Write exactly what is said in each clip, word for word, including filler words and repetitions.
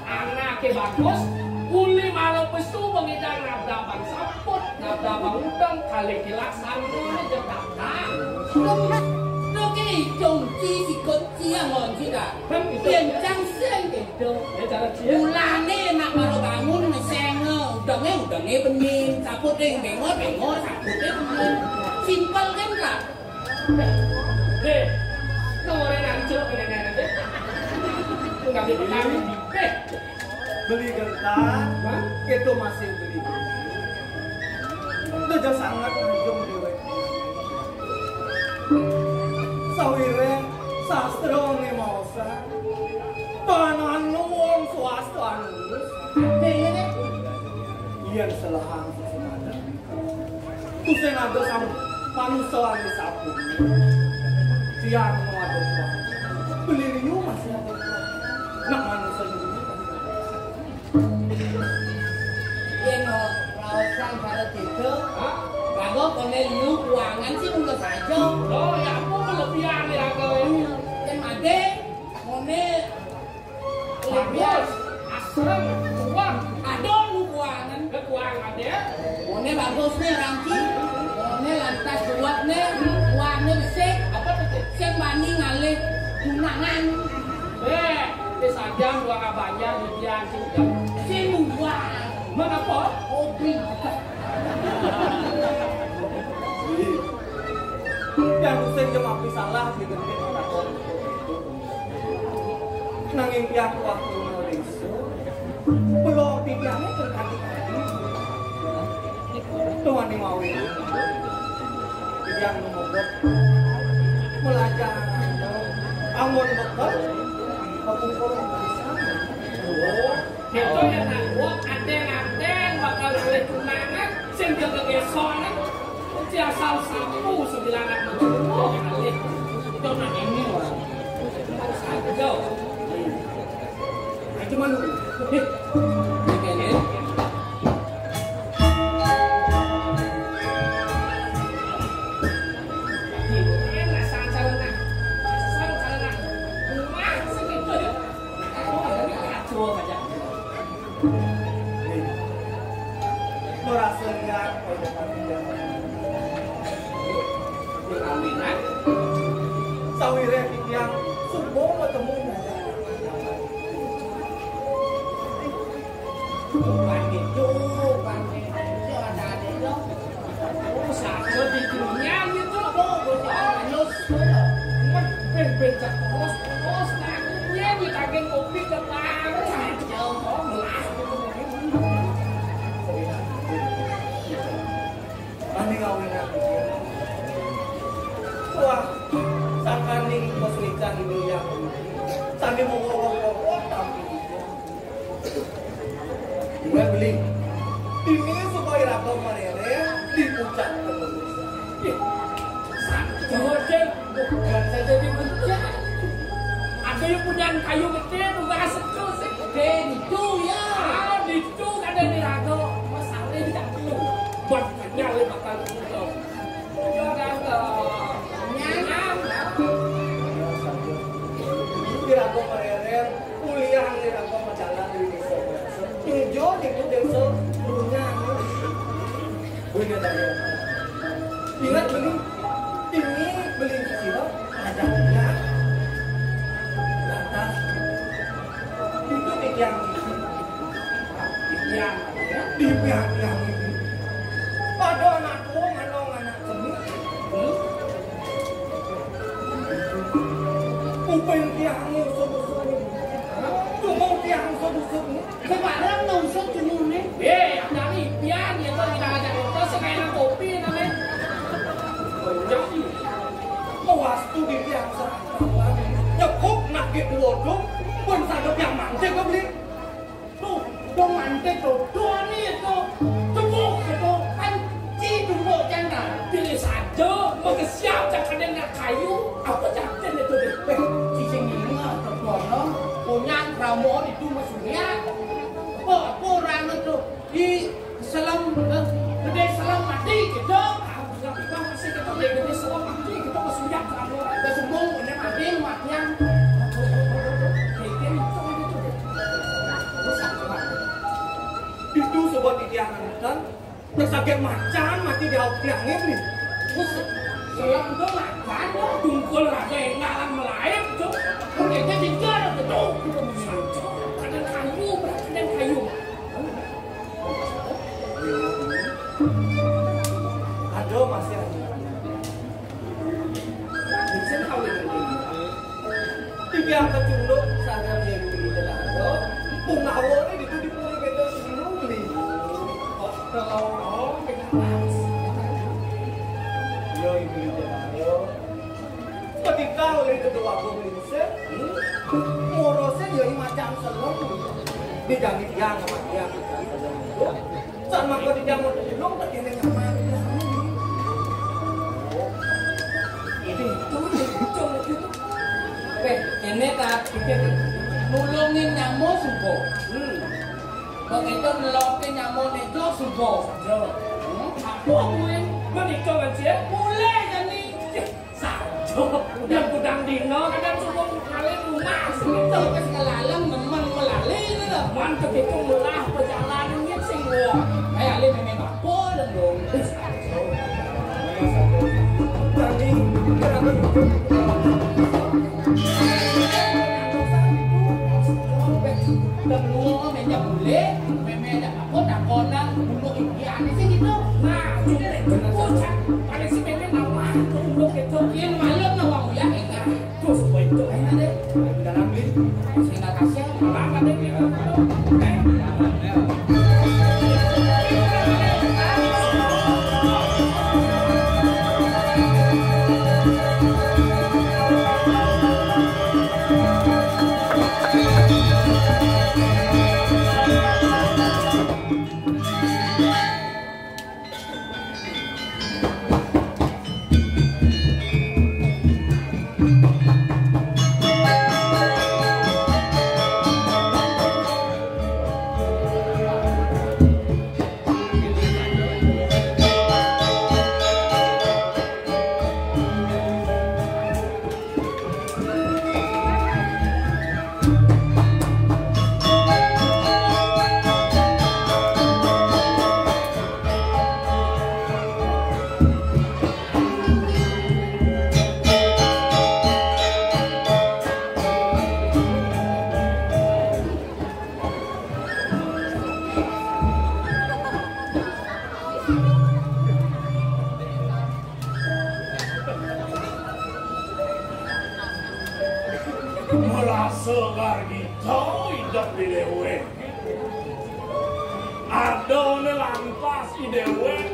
Anaké bagus, uli mara pesu mengidang nabda bang saput, nabda bang udeng, kalih kilak sandal aja datang. Duh, ki cung ci sikut ci angon ci dah. Kan gitu. Yén cang sing gitu. Ya, cara cia. Mulané nak mara bangun ngesénga, udengé, udengé bening, saputé béngor, béngor, saputé bening. Simpel kan, Kak? Hé, kau orang ancur nenek-nenek. Enggak gitu kami. Hé. Beli gentar, hah? Itu masih beli gentar. Udah jauh sangat ujung dewek. Sawiré sastra né maosang, tanah nuwung swasta anus. Yén selahang sesemada. Tusing ada sang manusa ane sapu. Tiang mau ada kuat. Beli liu masih ada kuat. Nak manusa liu masih ada. Yén raosan pada tiga, bago koné liu kuangan sih mula saja. Oh, ya ampun, kelebihan ya, Kak. Yén madé, koné Bagus, asrem, kuat. Aduh, nu kuangan. Kuangan ya. Koné bagus né, rangki. Koné lantas kuat né, kuat né besik. Apa tuh? Sing bani ngalih tunangan. Eh, di sajam dua kabanjar di dia sing jam. Sing buang. Mengapa? Hobi. Yang sing jam api salah digentik. Nanging tiang waktu nalisa, pelog tiangé terkadi-kadi. Tuhan mawi. Tiang numebet. Melajar. Amun bekel, kepungkur pisan. Oh, itu yang nak buat ada nanten bakal oleh tunangan, sing jaga gesongan. Mesti asal sapu sebilangan mencukup kali. Itu nak ini orang. Saja. Itu malu. Ini. Ini sancaran. Sancaran. Wah, segitu ya. Oh, ini kacau aja. Merasa lihat pada panitia. Perkawinan. Sawiré titiang suba ketemu. Bukan itu, bukan itu. Ada-ada itu. Oh, satu di dunia gitu. Tuh, bocah halus. Mat, ben-ben cak polos, polos, nah, dia ditagih kopi ke warung. Jauh, oh, melas gitu. Mani ngawinan. Wah, sakaning Mas Wicang itu ya. Sandi mau ngomong-ngomong, tapi Ingat beli. Ini supaya raga marere di puncak terus. Ih, sakit, Dek. Bukan saja di puncak. Ada yang punya kayu gede, tugas sekel sih. Gede, itu ya. Ah, itu ada di raga. Masalahnya tidak perlu. Buat kanyang lima kali itu. Udah raga. Nyam. Di raga marere. Kuliah nih, aku mau jalan di desa. Tujuh itu desa dunia. Punya daya. Ingat beli, ini beli sila ada punya. Lantas itu tiang, tiang, ya, di tiang, tiang ini. Pada anakku, mana anak seni? Hmm? Kuping tiang usut-usut. Cuma tiang usut-usut. Sekarang nggak usah cuma nih. Eh, yang dari pian ya, kok kita ngajak ngobrol sih kayak kopi namanya. Banyak sih. Awas tuh di tiang serang. Nyekuk nak gitu lodoh. Pun sadep yang mantik kebeli. Tuh, dong manté tuh, tuh nih itu, tumbuk itu, kan ci tumbuk cang dah. Pilih saja, mau siap cang ada nak kayu, apa cang itu deh. Eh, cicing ini mah, tuh, kono, punya ramo itu mas Surya. Apa, apa orang itu, di selam, eh, gede selam mati gitu. Ah, nggak apa-apa, masih kita gede selam mati, kita mas Surya, kalau ada semua, punya mati, matian. Bikin itu, itu, itu. Buat di tiang nonton, terus sakit macan mati di awak tiang ini. Terus selang tu macan, tungkul raja enggak lan melaib tu. Mereka tinggal betul. Kadang kayu, kadang kayu. Aduh, masih ada. Bisa tahu ini. Tiga kecunduk sadar dia di Bidadari. Empung hawa ni itu di Puri Beda Sindung ni. Oh, oh, oh, yo, ibu Bidadari. Ketika oleh kedua agung lingsir, morosnya yo macam selong. Di jangit yang sama dia macam selong itu. Sama kau di jamu tulung tak kena nyaman. Ini itu itu itu. Eh, ini tak pikir nulungin nyamuk subuh. Hmm. Begitu nelokin nyamuk nejo subuh. Hmm, apa kuwi? Menikah kan sih? Mulai kan nih. Saja. Yang kudang dino kadang subuh kali rumah. Itu ke segalalang nemen melali itu loh. Mantep itu melah perjalanan ini sing wong. Kayak ali memang apa dong dong. Tadi kenapa? Dan lu meja boleh, meja aku takonan dulu iki aneh sih gitu. Nah, jadi bocah paling si Meme nawah untuk itu. Yang malam nawah ya enggak. Terus baik itu enak deh. Dalam beli. Sehingga kasih malah ada yang Merasa gargita idep di dewek. Ada ne lantas di dewek.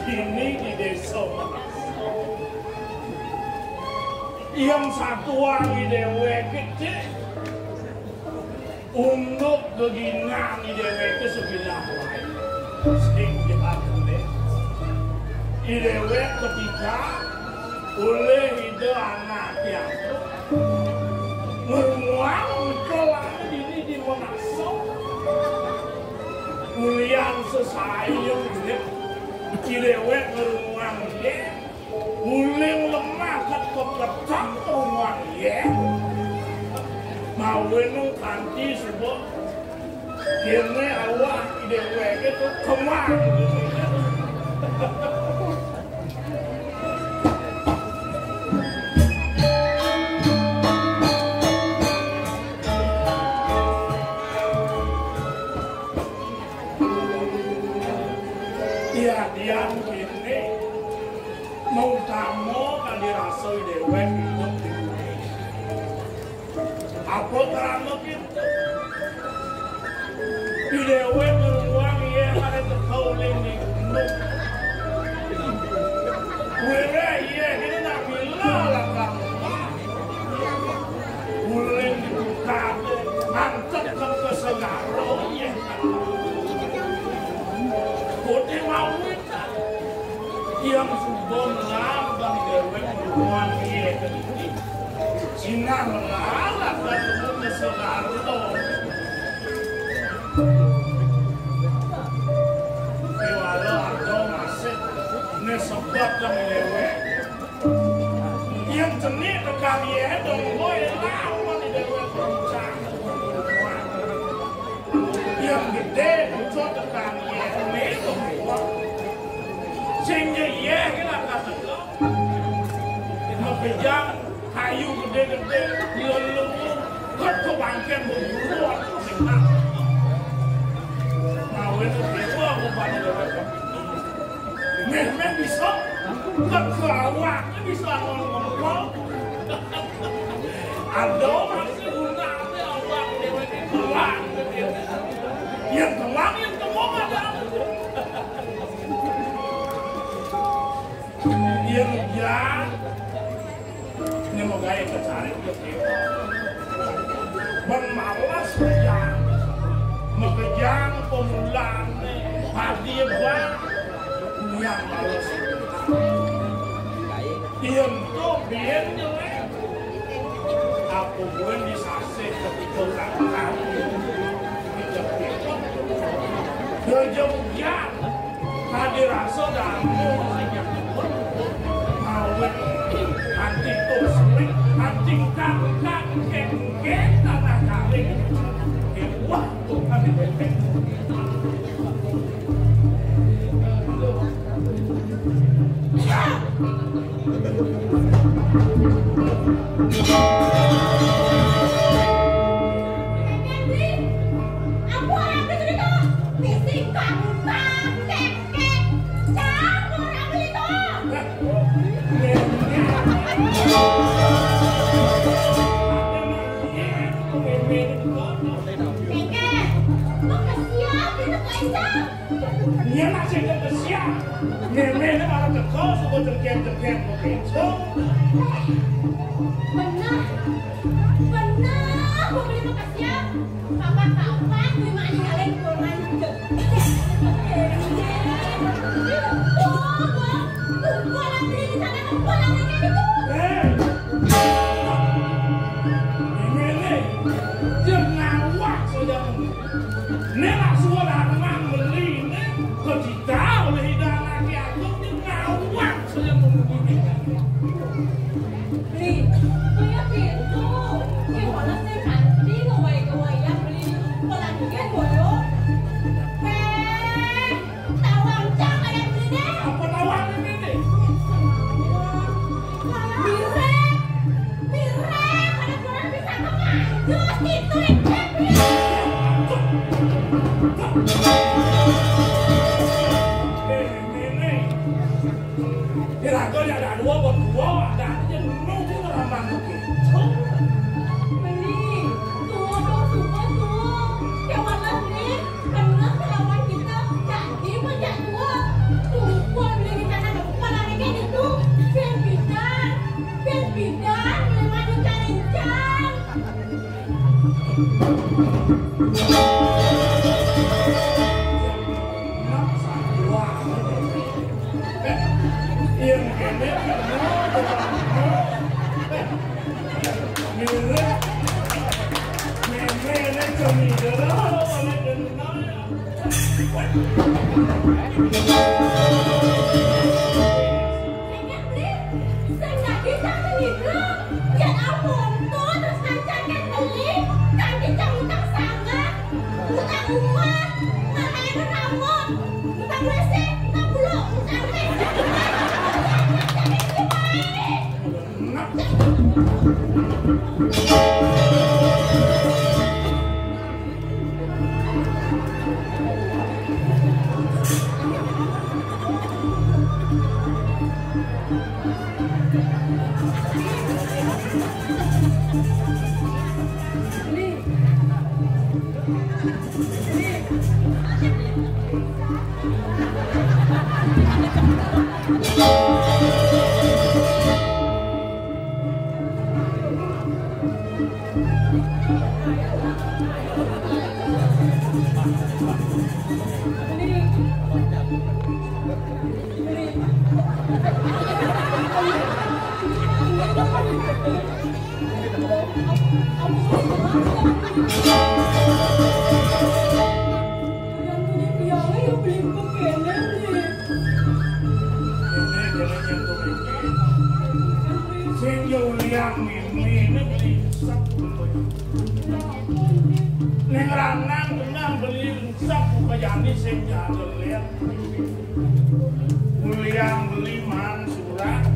Kini di desa. Yang satuan di dewek kecil. Unduk geginan idewek ke sebilah wae. Sing jahat deh. Idewek ketika oleh ide anak tiang tu ngerumuang engke lama dini di Menaso. Ulian sesai yang urip idewek ngerumuang dia. Uling lemah ket kepecak rumah ye. Mawe nung kanti suba. Kene awak idewek itu kemang. Iya, diam kene. Mautama kadi rasa idewek idup di bumi. Apa kerana kita? Idewek ngeruang iya pada teka uling di gunung. Wira iya kini nak bila lakar rumah. Uling di buka antep ke segara iya. Kote mawit. Tiang suba melah bang dewek ngruang iye kedidi. Sinah melah lah ketemu ke saudara. Iwala ada masih ne sebab bang dewek. Yang jenik tekan iye dong boy lawan dewek kencang. Yang gede Tekan yéh, sing yéh, yéh, kira kata. Makejang kayu gedé-gedé, lelemu, ket ke bangkén beburu, aku senang. Ngawin dewa, aku pada dewa. Méh, méh bisa, ket ke awak, bisa ngomong. Ada masih guna, apa awak dewa ini keluar. Yang keluar, yang keluar ada. Yén ujan, né magaé kecarik ya, Ki. Bang males ujan. Makejang pemulané, padi ba. Yang males. Yén to bién jelek. Apa buin disasih ketika ulang tahun? Kerja ujian. Tadi rasa dah. Awet. Anti toslik. Anti kangkang. Kengkeng tanah garing. Wah, tuh. Nyén nak sing kesian. Méméné malah teka, suka jegét-jegét begitu. Bener. Bener, mau beli makasih ya. Kapan-kapan gue mah ninggalin kurang jegét. Tuh, gua, tuh, gua lagi di sana, gua lagi kayak gitu. Eh, méméné, dia ngawak saja. Né nak suwun arep meli né, kok didol oleh Ida Anake Agung, né ngawak saya nunggu ini. Beli, kaya pintu. Ki wala sing kanthi nggawe wayang beli pelatihan boyo. Hei, tawang cang kaya beli né. Apa tawang ini né? Mirip, mirip, pada kurang bisa kemanjus gitu, Rik. Kira-kira ada dua buat dua, ada aja nunggu ramang gitu. Mending, tuh, tuh, tuh, tuh. Kayak warna nih, bener kelawan kita, jadi mah jadwal. Tuh, gua beli rencana ke kepala kayak gitu. Biar bidan, biar bidan, boleh maju cari-cari. Sing dadi sang sing hidup, yén amonto terus ngancankan beli, kanthi cang utang sanget, utang umah, utang air rawon, utang W C, utang bulu, utang listrik, utang listrik, utang listrik. Sing yo uliang mimine beli satu. Ning ranang kena beli encep, bejani sing jaga lén. Uliang beli man surat.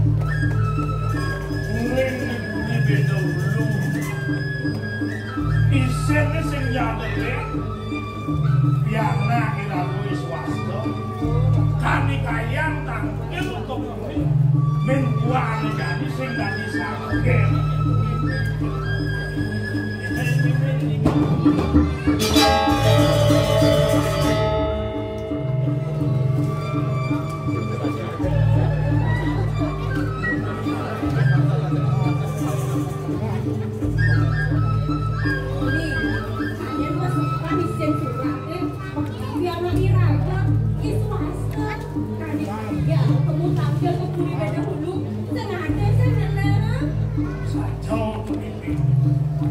Uling di budi beda ulu. Isin sing jaga lén. Pianak iraga swasta. Kanikayang tangkil untuk beli. Min kuana jani sing dadi sangkil. Nih, kalian mah suka nih sen surat, eh. Biar mah iraga, ih, swasta. Kadi kaya temu tampil ke puri beda hulu, sengaja saya nendang. Saja,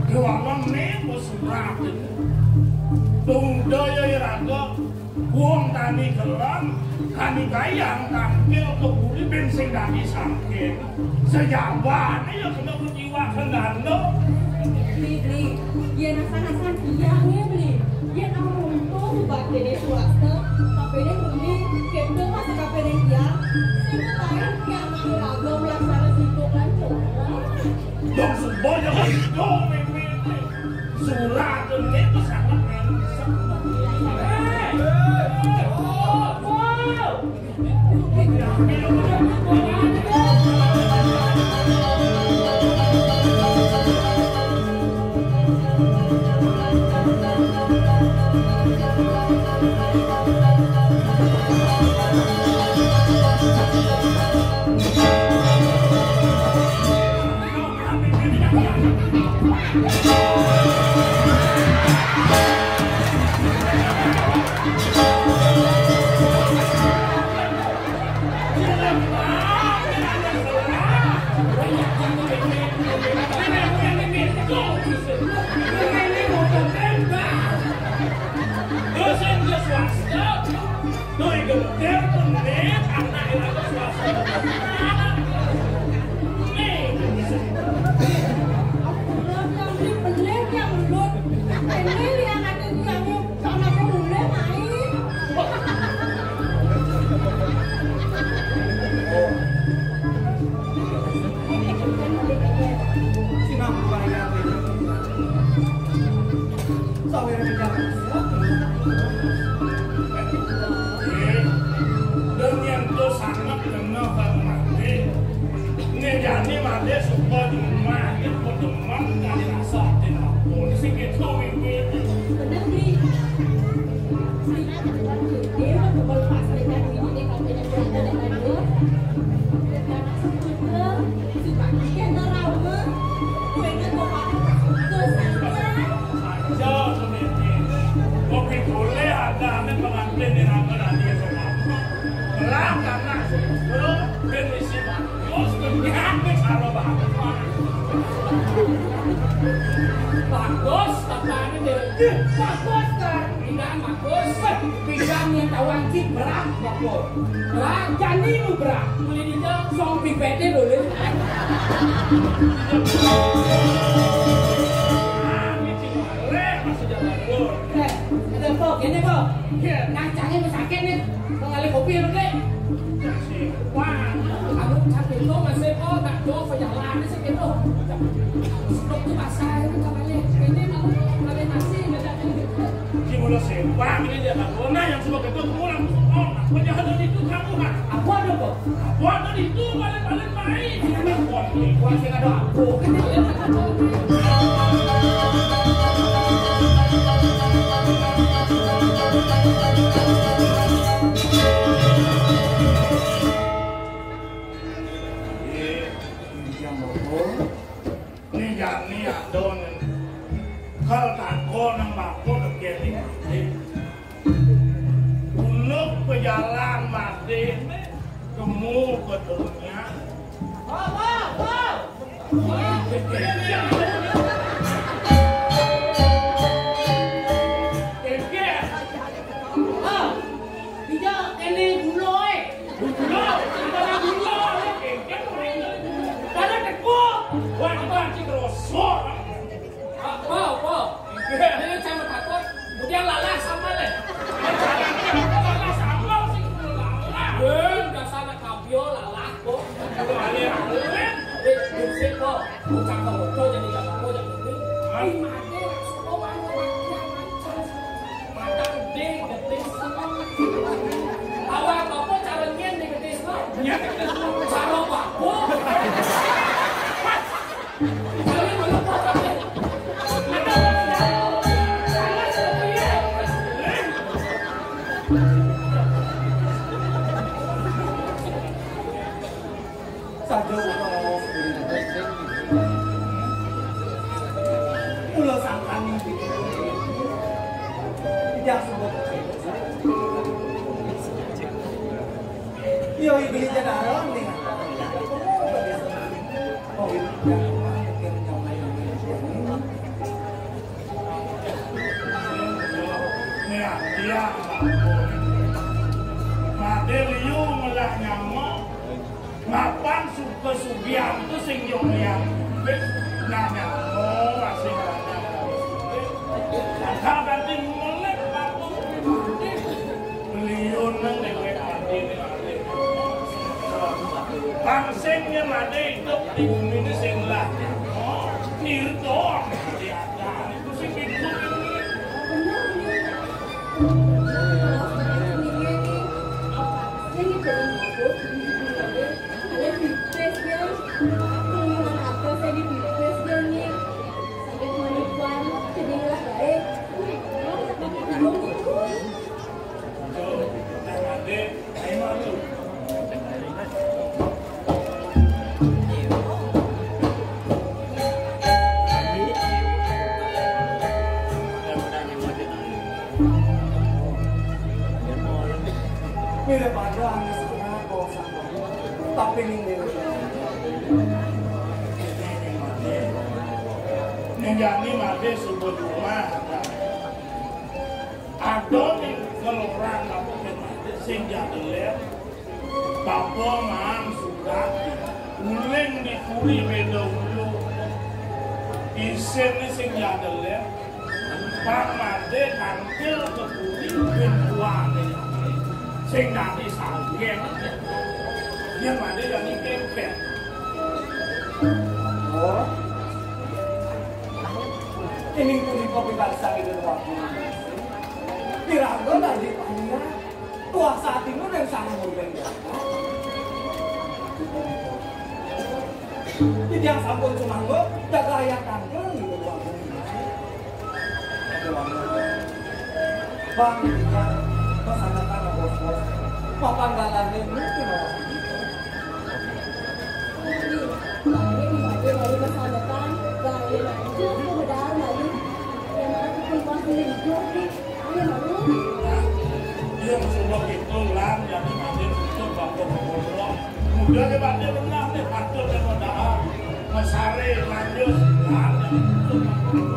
Dewa Lemne, bos surat. Tungda ya iraga, wong tani kelem, tani kayang tampil ke puri ben sing dadi sangkil. Sejabane ya kena bejiwa kendana. Bli, bli, yen asal-asal tiang ya, bli. Yen amonto subaktene swasta, kapene muni, kento masa kapene tiang. Sing kepaen tiang mangke raga melaksana sibuk lan coba. Dong suba ya kento, mimpi. Surat ini tuh sangat menyesal. Eh, eh, oh, oh. Terus yang dia swasta, tuh yang gemeter, tuh, nih, anak yang ada swasta. Nih, ini yang ada di yang Anake mulih main. Sinambu wayah. Sawire jalan. Dan yang to sangat kena bang mati. Ngejani mati suka di rumah, itu demen kali rasa hati aku. Ini sih gitu, Wiwi. Bener, Bli. Aja, sebenarnya. Kopi boleh ada, amin pengantin di rangka nanti ya, sama. Belah, karena, ben isi bagus, ben nyampe, kalau bagus, Pak. Bagus, katanya dia. Bagus, kan? Pindang bagus. Pindang yang tawang cik berat, bagus. Berat, jani lu berat. Boleh dijak. Song pipetnya dulu. Ah, ini cik Mare, masih jalan, Bro. Eh, ada apa? Gini, Bro. Iya. Kancangnya masih sakit, nih. Mau ngalih kopi, lu, Dek? Wah, aku capek, lo masih, oh, tak do, pejalan, sih, gitu. Stok tuh pasar, ini, kamarnya. Ini, mau ngalih nasi, nggak ada. Ki mula sempang ini dia, Kak. Nah, yang suka gitu, pulang, oh, nah, padahal itu kamu, Kak. Apa ada, Bro? Apa ada itu, paling-paling main. Ini kan, Bro. Wah, saya ada apa? Ini dia, Kak. Iya, yang mau. Ni jani adon. Kal tako nang bako deket ni mati. Uluk pejalan mati. Temu ke dunia. Dija, kene gula, eh. Gula, gula, eh. Kene gula, eh. Pada tekuk. Wah, apa sih kerosok? Apa, apa? Ini sama takut, Yang sebut. Yo, ibeli jadalon nih. Oh, ini yang kemarin yang nyamai ini. Nih, iya. Madé liu melah nyama. Mapan suka sugihan tu sing yo liang. Nanya, oh, asing nanya. Maka ganti melek batu. Beliau nang dewek mati ni. Pangsing nya mati hidup di bumi ni sing lah. Oh, nirto. Di atas itu sing hidup ini. Mirip ada anak sana, kok sama. Tapi ning dhewe. Ning jani mati sebut rumah. Ada ning kelurahan apa sing jadeler. Bapa maan surat. Uling dikuri beda ulu. Isin sing jadeler. Pang madé kantil kebuli ben kuané. Sing dadi sanggeng. Yén madé dadi kémpér. Oh. Ini punika pikarsa ing waktu. Piranga dadi panitia. Kuasa atimu dan sangat berbeda. Titiang sampun sumangga, jaga ayat tangkil gitu, Bang. Bang, titiang masandekan, Bos, Bos. Papan galahé mungkin, Bos. Ini, ini, ini, ini, masandekan, galahé lanjut, mudah-mudahan, ini, yang aku pun pasti hidup, nih. Iya, sudah gitu, lan, jadi nanti tutup waktu ngobrol. Udah deh, Pak, dia benar nih, patut dia mau dah. Mesare, lanjut, lan, jadi tutup waktu.